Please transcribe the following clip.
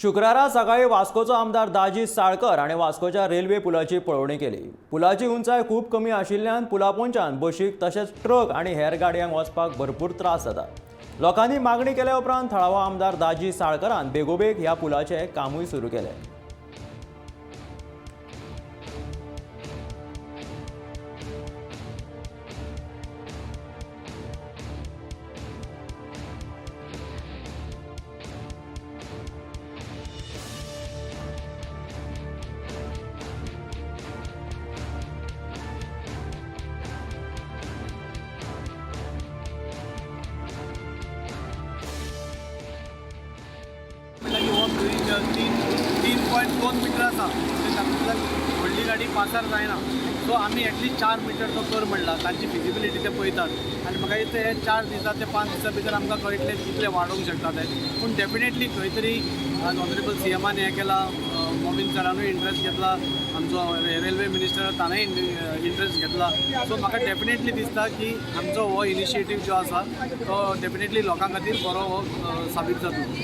शुक्रारा सकाळी वास्कोचो आमदार दाजी साळकर हाणें वास्कोच्या रेल्वे पुलाची पळोवणी केली. पुलाची उंचाय खूब कमी आशिल्ल्यान पुला पोंच्यान बशीक तशेंच ट्रक आनी हेर गाडयांक वचपाक भरपूर त्रास जाता. लोकांनी मागणी केल्या उपरांत थळावो आमदार दाजी साळकरान बेगोबेग ह्या पुलाचें कामूय सुरू केलें. म्हणल्यार की हो ब्रीज 3.2 मिटर आसा. ते तातूंतल्यान व्हडली गाडी पासार जायना. सो आमी एटलिस्ट 4 मिटर तो कर म्हणला. तांची फिजिबिलिटी ते पळयतात आनी म्हाका दिसता हे 4 दिसा ते 5 दिसां भितर आमकां कळटलें कितले वाडोवंक शकता ते. पूण डेफिनेटली खंय तरी आज ऑनरेबल सीएमान हें केलां, मोमीन सरानूय इंट्रस्ट घेतला, आमचो रेल्वे मिनिस्टर ताणेंय इंट्रस्ट घेतला. सो म्हाका डेफिनेटली दिसता की आमचो हो इनिशिएटीव जो आसा तो डेफिनेटली लोकां खातीर बरो हो साबीत जातलो.